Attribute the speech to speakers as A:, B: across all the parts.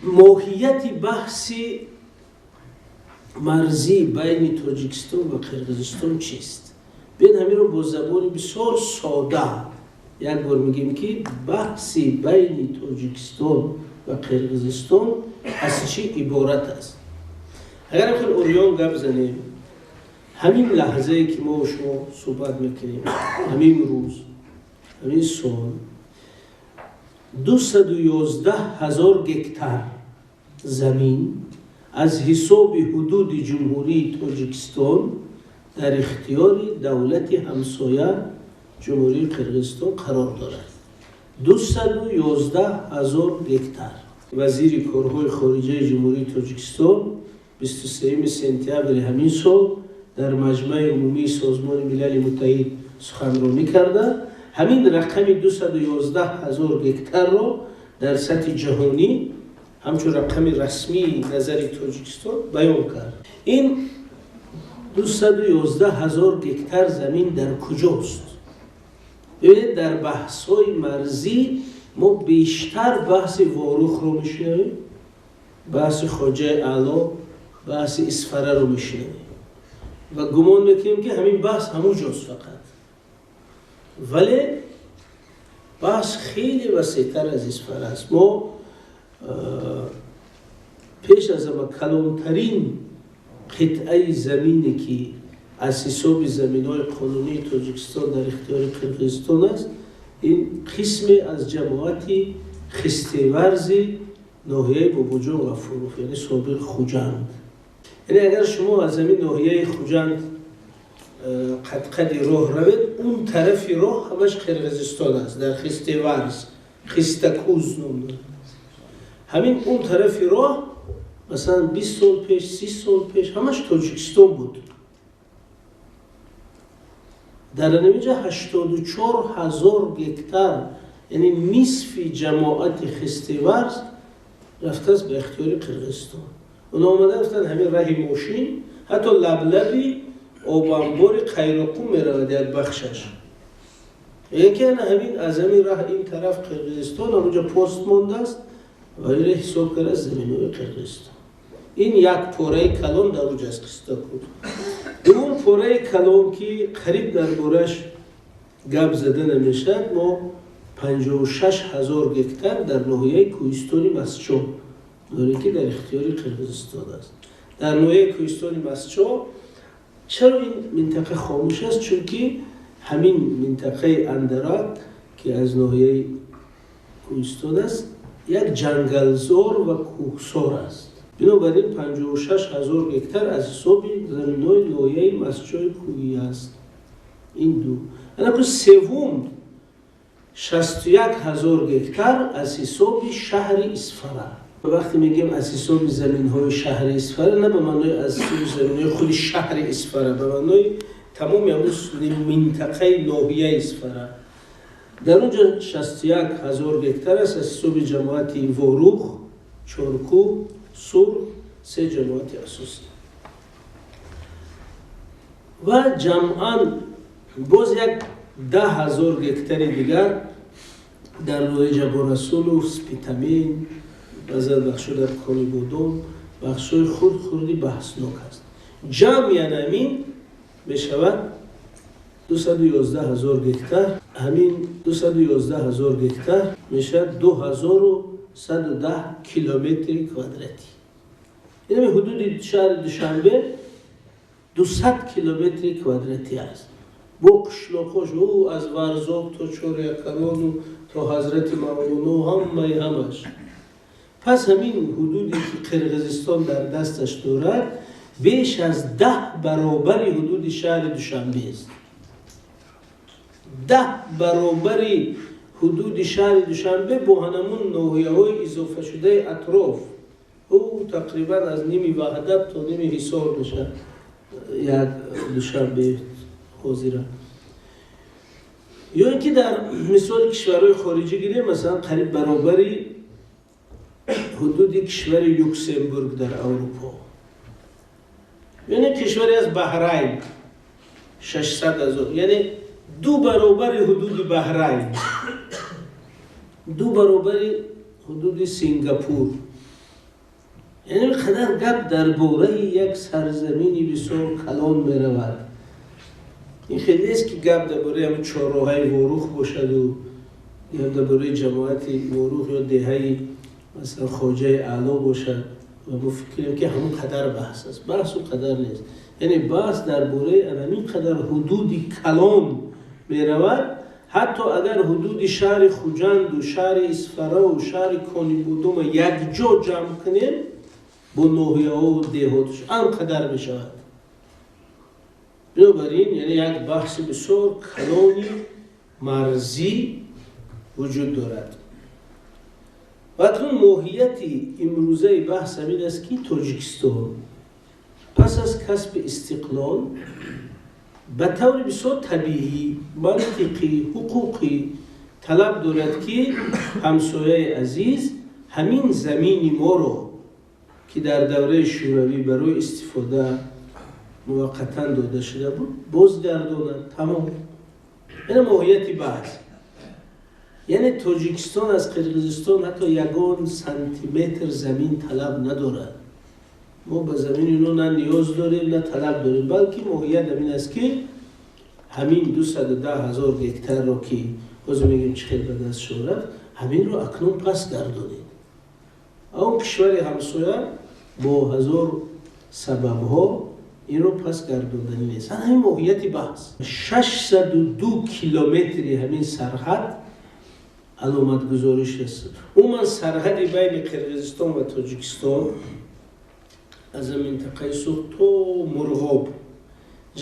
A: Моҳияти баҳси марзӣ байни Тоҷикистон ва Қирғизистон чист? Биёед, ҳаминро бо забони бисёр сода як бор мегӯем, ки баҳси байни Тоҷикистон ва Қирғизистон аз чӣ иборат аст. Агар хел урён гап занем, ҳамин лаҳзае ки мо шумо суҳбат мекунем, ҳамин рӯз, ҳамин сол, 211 000 гектар замин аз ҳисоби ҳудуди Ҷумҳурии Тоҷикистон дар ихтиёри давлати ҳамсоя, Ҷумҳурии Қирғизистон, қарор дорад. 211 000 гектар. Вазири корҳои хориҷаи Ҷумҳурии Тоҷикистон 23 сентябри ҳамин сол дар Маҷмаи Умумии Созмони Милали Муттаҳид суханронӣ карда, ҳамин рақами 211 000 гектарро дар сатҳи ҷаҳонӣ ҳамчун рақами расмии назари Тоҷикистон баён кард. Ин 211 000 гектар замин дар куҷост? Бибинед, дар баҳсҳои марзӣ мо бештар баҳси Ворухро мешунавем, баҳси Хоҷаи Аъло, баҳси Исфараро мешунавем ва гумон мекунем, ки ҳамин баҳс ҳамун ҷост фақат. Вале баҳс хеле васеътар аз Исфара аст. Мо пеш аз ҳама калонтарин қитъаи замине, ки аз ҳисоби заминҳои қонунии Тоҷикистон дар ихтиёри Қирғизистон аст, ин қисме аз ҷамоати Хистеварзи ноҳияи Бобоҷон Ғафуров, яъне собиқ Хуҷанд. Яъне агар шумо аз ҳамин ноҳияи Хуҷанд қадқади роҳ равед, он тарафи роҳ ҳамаш Қирғизистон аст. Дар Хистеварз, Хистакуз ном дорад ҳамин. Он тарафи роҳ, масалан, 20 сол пеш, 30 сол пеш ҳамаш Тоҷикистон буд. Дар ҳаминҷа 84 000 гектар, яъне нисфи ҷамоати Хистеварз, рафтааст ба ихтиёри Қирғизистон. Оно омада гуфтанд, ҳамин раҳи мошин ҳатто лаблаби обанбори Қайроқум меравад як бахшаш. Яке ана ҳамин аз ҳамин раҳ ин тараф Қирғизистон, ҳамонҷо пост мондааст ва иро ҳисоб кардааст заминҳои Қирғизистон. Ин як пораи калон дар уҷ аст, Хистакуз. Дуюм пораи калон, ки қариб дар бораш гап зада намешавад, мо 56 000 гектар дар ноҳияи кӯҳистони Мастчо дорем, ки дар ихтиёри Қирғизистон аст. Дар ноҳияи кӯҳистони Мастчо чаро ин минтақа хомӯш аст? Чунки ҳамин минтақаи Андарак, ки аз ноҳияи кӯҳистон аст, як ҷангалзор ва кӯҳсор аст. Бинобар ин 56 000 гектар аз ҳисоби заминҳои ноҳияи Мастчои кӯҳӣ аст. Ин ду. Анаку севум, 61 000 гектар аз ҳисоби шаҳри Исфара. Вақте мегӯем аз ҳисоби заминҳои шаҳри Исфара, на ба маънои аз ҳисоби заминҳои худи шаҳри Исфара, ба маънои тамоми ҳамун минтақаи ноҳияи Исфара. Дар он ҷо 61 000 гектар аст аз ҳисоби ҷамоати Ворух, Чоркӯҳ, Сурх, се ҷамоати асосӣ. Ва ҷамъан боз як 10 000 гектари дигар дар ноҳияи Ҷаббор Расулов, Спитамен, баъзан бахшҳо дар Конибодом, бахшҳои хурд хурди баҳснок аст. Ҷамъ ҳамин мешавад 211 000 гектар. Ҳамин 211 000 гектар мешавад 2110 километри квадратӣ. Ин ҳудуди шаҳри Душанбе 200 километри квадратӣ аст бо қишлоқҳош, ӯ аз Варзоб то Чорякарону то Ҳазрати Мавлоно, ҳамаи ҳамаш. Пас ҳамин ҳудуде, ки Қирғизистон дар дасташ дорад, беш аз 10 баробари ҳудуди шаҳри Душанбе аст. 10 баробари ҳудуди шаҳри Душанбе бо ҳанамун ноҳияҳои изофашудаи атроф. Ӯ тақрибан аз ними Ваҳдат то ними Ҳисор мешавад як Душанбе ҳозира. Ё ин ки дар мисоли кишварҳои хориҷӣ гирем, масалан, қариб баробари ҳудуди кишвари Люксембург дар Аврупо, яъне кишваре аз Баҳрайн, 600 000, яъне ду баробари ҳудуди Баҳрайн, ду баробари ҳудуди Сингапур. Яъне қадар гап дар бораи як сарзамини бисёр калон меравад. Ин хеле нест, ки гап дар бораи ҳамин чорроҳаи Ворух бошаду гап дар бораи ҷамоати Ворух ё деҳаи, масалан, Хоҷаи Аъло бошад ва мо фикр кунем, ки ҳамон қадар баҳс аст. Баҳс он қадар нест. Яъне баҳс дар бораи ҳамин қадар ҳудуди калон меравад. Ҳатто агар ҳудуди шаҳри Хуҷанду шаҳри Исфараву шаҳри Конибодума якҷо ҷамъ кунем бо ноҳияҳову деҳотш, ан қадар мешавад. Бинобар ин, яъне як баҳси бисёр калони марзӣ вуҷуд дорад. Ва акнун моҳияти имрӯзаи баҳс ҳамин аст, ки Тоҷикистон пас аз касби истиқлол ба таври бисёр табиӣ, мантиқӣ, ҳуқуқӣ талаб дорад, ки ҳамсояи азиз ҳамин замини моро, ки дар давраи Шӯравӣ барои истифода муваққатан дода шуда буд, бозгардонад. Тамом, ина моҳияти баҳс. Яъне Тоҷикистон аз Қирғизистон ҳатто ягон сантиметр замин талаб надорад. Мо ба замини оно на ниёз дорем, на талаб дорем, балки моҳият ҳамин аст, ки ҳамин 210 000 гектарро, ки ҳозир мегӯем чӣ хел ба даст шумо рафт, ҳаминро акнун пас гардонед. Он кишвари ҳамсоя бо ҳазор сабабҳо инро пас гардонданӣ нест. Ҳамин моҳияти баҳс. 602 километри ҳамин сарҳад аломатгузориш аст. Умуман, сарҳади байни Қирғизистон ва Тоҷикистон аз минтақаи Суғд то Мурғоб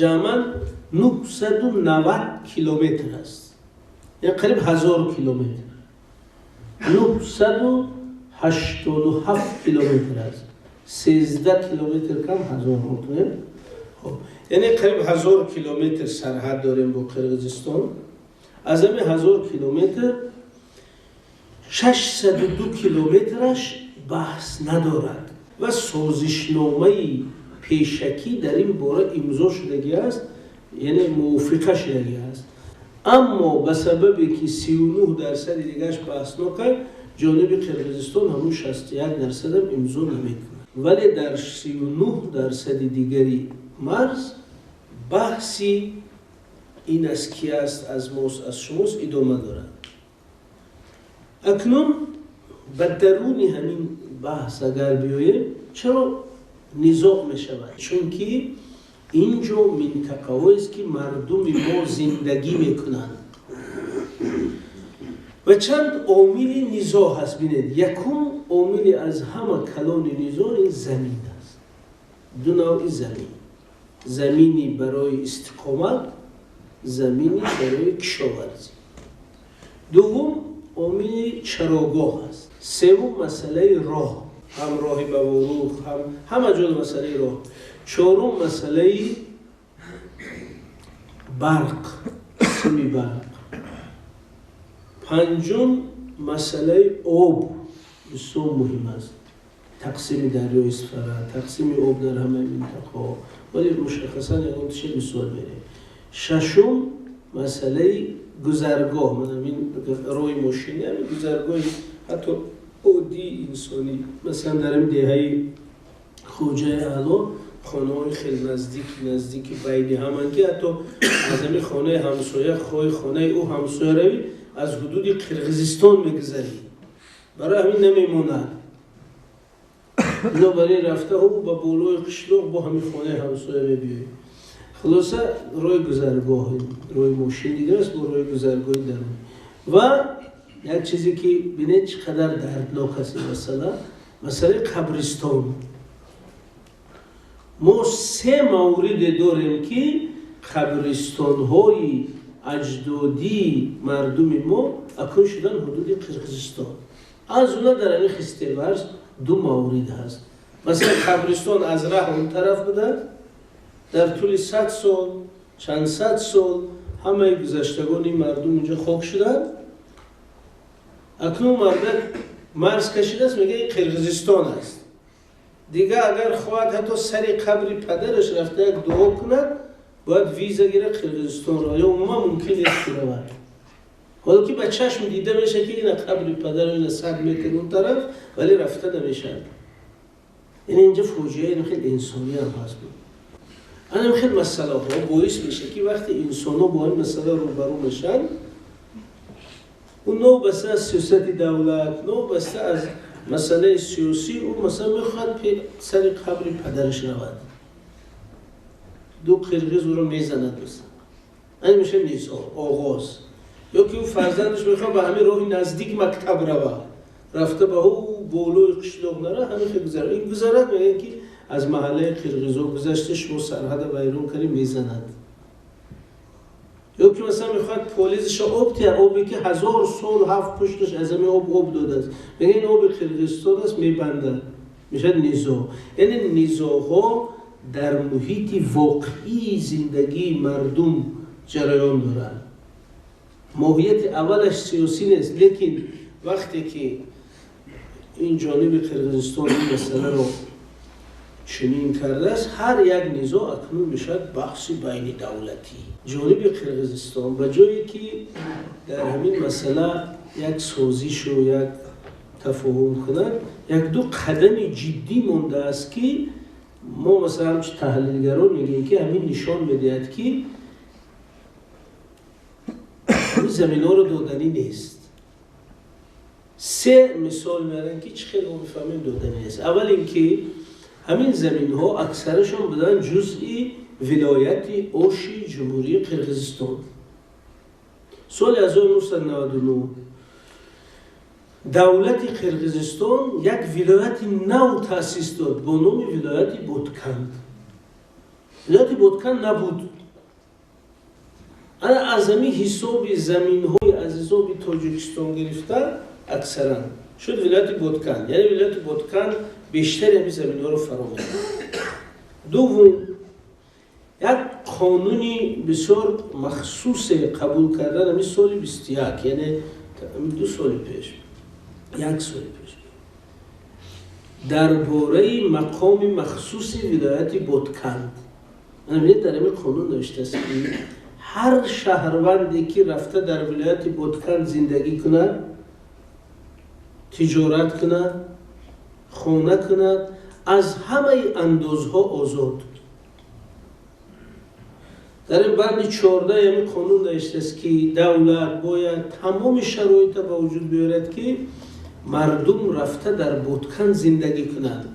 A: ҷамъан 990 километр аст, яъне қариб 1000 километр, 987 километр аст, 13 километр кам 1000 мекунем. Хоб, яъне қариб 1000 километр сарҳад дорем бо Қирғизистон. Аз ҳамин 1000 километр 602 километраш баҳс надорад ва созишномаи пешакӣ дар ин бора имзо шудагӣ аст, яъне мувофиқа шудагӣ аст. Аммо ба сабабе ки 39 дарсади дигараш баҳснок аст, ҷониби Қирғизистон ҳамун 61 дарсадам имзо намекунад. Вале дар 39 дарсади дигари марз баҳси ин аз ки аст, аз мост, аз шумост идома дорад. Акнун ба даруни ҳамин баҳс агар биёем, чаро низоъ мешавад? Чунки ин ҷо минтақаҳоест, ки мардуми мо зиндагӣ мекунанд ва чанд омили низоъ ҳаст. Бинед, якум омили аз ҳама калони низоъ ин замин аст. Ду навъи замин: замини барои истиқомат, замини барои кишоварзӣ. Дуввум омили чарогоҳ аст. Севум масъалаи роҳ, ҳам роҳи ба Ворух, ҳам ҳама ҷо масъалаи роҳ. Чорум масъалаи барқ, сими барқ. Панҷум масъалаи об бисёр муҳим аст, тақсими дарёи Исфара, тақсими об дар ҳамаи минтақаҳо, вале мушаххасан ягон тише мисол мерем. Шашум масъалаи гузаргоҳ, манамин роҳи мошини, ҳамин гузаргоҳи ҳатто оддии инсонӣ. Масалан, дар ҳамин деҳаи Хоҷаи Аъло хонаҳои хеле наздики наздики байни ҳаманд, ки ҳатто аз ҳамин хонаи ҳамсоя хоҳи хонаи ӯ ҳамсоя равӣ, аз ҳудуди Қирғизистон мегузарӣ. Барои ҳамин намемонад. Бинобар ин рафта ӯ ба болои қишлоқ бо ҳамин хонаи ҳамсоя мебиёӣ. Хулоса, роҳи гузаргоҳ, роҳи мошин дигар аст, бо роҳи гузаргоҳи дарун. Ва як чизе, ки бинед, чӣ қадар дарднок аст ин масъала, масъалаи қабристон. Мо се мавриде дорем, ки қабристонҳои аҷдодии мардуми мо акнун шудан ҳудуди Қирғизистон. Аз ҷумла дар ҳамин Хистеварз ду маврид ҳаст. Масалан, қабристон аз раҳ он тараф буда, дар тӯли 100 сол, чанд сад сол ҳамаи гузаштагони мардум инҷо хок шуданд. Акнун мардак марз кашидааст, мега ин Қирғизистон аст. Дигар агар хоҳад ҳатто сари қабри падараш рафта як дуо кунад, бояд виза гирад, Қирғизистонро ё умуман мумкин нест, ки равад, ҳоло ки ба чашм дида мешавад, ки ина қабри падар, ина 100 метр он тараф, вале рафта намешавад. Яъне инҷа фоҷиа хеле инсонӣ ҳам ҳаст буд. Ана хеле масъалаҳо боис меша ки вақте инсонҳо бо ин масъала рӯбарӯ мешанд, ӯ новобаста аз сиёсати давлат, новобаста аз масъалаи сиёсӣ, ӯ масалан мехоҳад сари қабри падараш равад. Ду қирғиз ӯро мезанад масалан. Ана меша низоъ, оғоз. Ё ки ӯ фарзандаш мехоҳад ба ҳамин роҳи наздик мактаб равад. Рафта ба ӯ болои қишлоқ нара, ҳамин хел гузарад. Ин гузарад, мегӯянд ки аз маҳаллаи қирғизо гузашта, шумо сарҳада вайрон кардӣ, мезанад. Ё ки масалан мехоҳад полизаша об тиҳад, обе ки 1000 сол 7 пушташ аз ҳамин об об додааст. Мегӯянд ин оби Қирғизистон аст, мебандад. Мешавад низоъ. Яъне низоъҳо дар муҳити воқеии зиндагии мардум ҷараён доранд. Моҳияти аввалаш сиёсӣ нест, лекин вақте ки ин ҷониби Қирғизистон ин масъаларо чунин кардааст, ҳар як низоъ акнун мешавад баҳси байнидавлатӣ. Ҷониби Қирғизистон ба ҷое ки дар ҳамин масъала як созишу як тафоҳум кунад, як-ду қадами ҷиддӣ мондааст ки мо масалан ҳамчун таҳлилгарон мегӯем ки ҳамин нишон медиҳад ки ҳамин заминҳоро доданӣ нест. Се мисол меорем ки чӣ хел мо мефаҳмем доданӣ нест. Аввал ин ки ҳамин заминҳо аксарашон буданд ҷузъи вилояти Оши Ҷумҳурии Қирғизистон. Соли 1999 давлати Қирғизистон як вилояти нав таъсис дод бо номи вилояти Ботканд. Вилояти Ботканд набуд. Ана аз ҳамин ҳисоби заминҳои аз ҳисоби Тоҷикистон гирифта аксаран шуд вилояти Ботканд. Яъне вилояти Ботканд бештари ҳамин заминҳоро фаро мегирад. Дуввум, як қонуни бисёр махсусе қабул кардан ҳамин соли 21, яъне 2 соли пеш, 1 соли пеш, дар бораи мақоми махсуси вилояти Ботканд. Бинед, дар ҳамин қонун навиштааст ки ҳар шаҳрванде ки рафта дар вилояти Ботканд зиндагӣ кунад, тиҷорат кунад, хона кунад, аз ҳамаи андозҳо озод. Дар ин банди 14 ҳамин қонун навиштааст ки давлат бояд тамоми шароитро ба вуҷуд биёрад ки мардум рафта дар Ботканд зиндагӣ кунанд.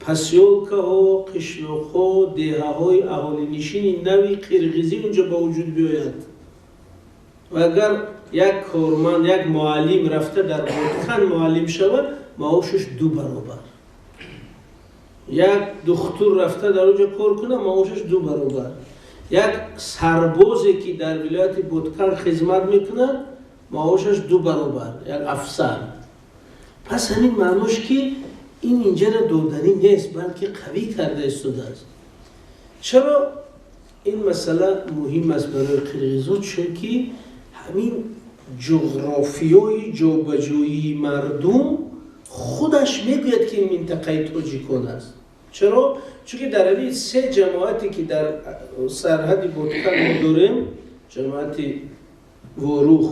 A: Посёлкаҳо, қишлоқҳо, деҳаҳои аҳолинишини нави қирғизӣ унҷо ба вуҷуд биёяд. Ва агар як корманд, як муаллим рафта дар Ботканд муаллим шавад, маошаш 2 баробар. Як духтур рафта дар онҷо кор кунад, маошаш 2 баробар. Як сарбозе ки дар вилояти Ботканд хизмат мекунад, маошаш 2 баробар, як афсар. Пас ҳамин маънош ки ин инҷаро доданӣ нест, балки қавӣ карда истодааст. Чаро ин масъала муҳим аст барои қирғизо? Чунки ҳамин ҷуғрофиёи ҷобаҷоии мардум худаш мегӯяд ки ин минтақаи тоҷикон аст. Чаро? Чунки дар ҳамин се ҷамоате ки дар сарҳади Ботканд мо дорем, ҷамоати Ворух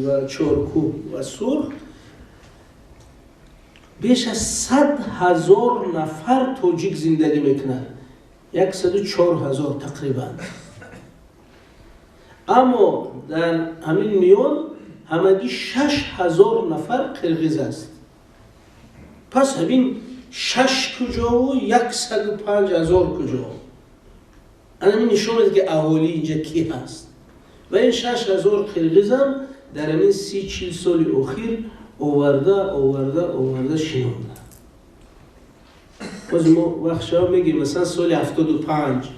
A: ва Чоркӯҳ ва Сурх, беш аз 100 000 нафар тоҷик зиндагӣ мекунад, 104 000 тақрибан. Аммо дар ҳамин миён ҳамагӣ 6 000 нафар қирғиз аст. Пас ҳамин 6 куҷову 105 000 куҷо. Ана ин нишон медиҳад ки аҳолӣ инҷа кӣ ҳаст. Ва ин 6 000 қирғизам дар ҳамин 30-40 соли охир оварда, оварда, оварда шинонда. Боз мо вақт шава мегӯем, масалан соли 75,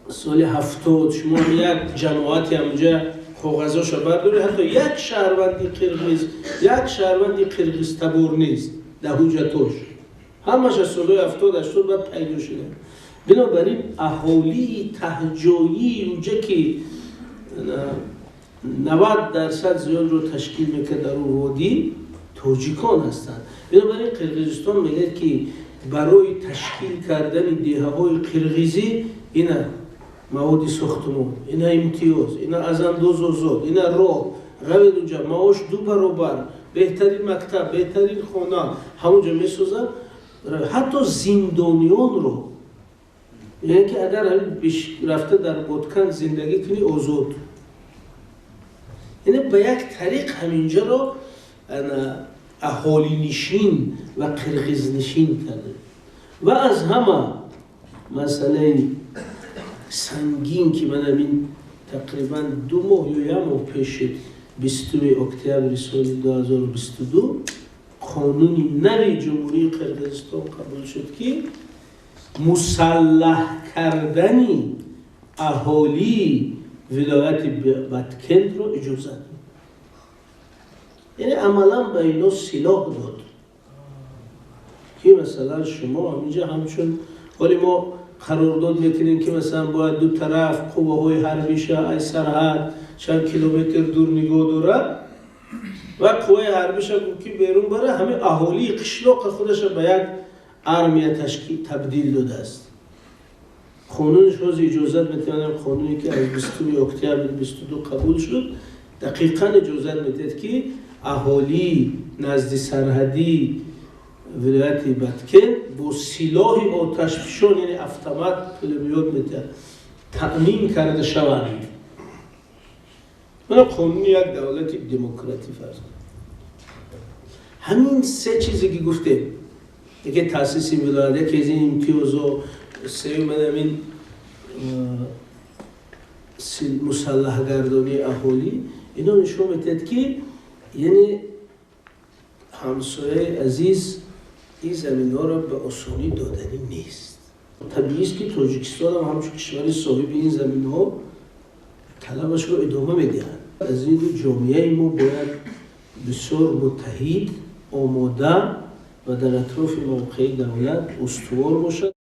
A: соли 70 шумо як ҷамоати ҳамҷа коғазоша бардоред, ҳатто як шаҳрванди қирғиз, як шаҳрванди қирғизтабор нест дар ҳуҷҷатош. Ҳамааш аз солҳои 70-80 баъд пайдо шуда. Бинобар ин аҳолии таҳҷоии уҷа ки 90% зиёдро ташкил мекард дар он водӣ, тоҷикон ҳастанд. Бинобар ин Қирғизистон мегӯяд ки барои ташкил кардани деҳаҳои қирғизӣ ина маводи сохтмон, ина имтиёз, ина аз андоз озод, ина роҳ, Равед унҷа, маош 2 баробар, беҳтарин мактаб, беҳтарин хона ҳамонҷо месозанд. Ҳатто зиндониёнро, яъне ки агар рафта дар Боткан зиндагӣ кунӣ, озод. Яъне ба як тариқ ҳаминҷаро аҳолинишин ва қирғизнишин карда. Ва аз ҳама масъалаи сангин, ки ман ҳамин тақрибан 2 моҳ ё 1 моҳ пеш шуд, 20 октябри соли 2022 қонуни нави Ҷумҳурии Қирғизистон қабул шуд, ки мусаллаҳ кардани аҳолии вилояти Баткентро иҷозат дод. Яъне амалан ба ино силоҳ дод, ки масалан шумо ҳаминҷа ҳамчун ҳоли мо қарордод мекунем, ки масалан бояд ду тараф қувваҳои ҳарбиша ай сарҳад чанд километр дур нигоҳ дорад ва қувваи ҳарбиша ки берун бара, ҳамин аҳолии қишлоқа худаша ба як армия табдил додааст. Қонунш ҳозир иҷозат метавонем, қонуне ки аз 20 октябри 22 қабул шуд, дақиқан иҷозат медиҳад, ки аҳолии назди сарҳадии вилояти Баткен бо силоҳи оташфишон, яъне автомат, пулемёт метавад, таъмин карда шаванд. Мана қонуни як давлати демократӣ фарз. Ҳамин се чизе ки гуфтем, яке таъсиси вилоят, яке аз ин имтиёзо, сеюм ҳамин мусаллаҳгардонии аҳолӣ, ино нишон медиҳад, ки яъне ҳамсояи азиз ин заминҳоро ба осонӣ доданӣ нест. Табиист, ки Тоҷикистон ҳам ҳамчун кишвари соҳиби ин заминҳо талабашро идома медиҳад. Аз ин рӯ ҷомеаи мо бояд бисёр муттаҳид, омода ва дар атрофи мавқеи давлат устувор бошад.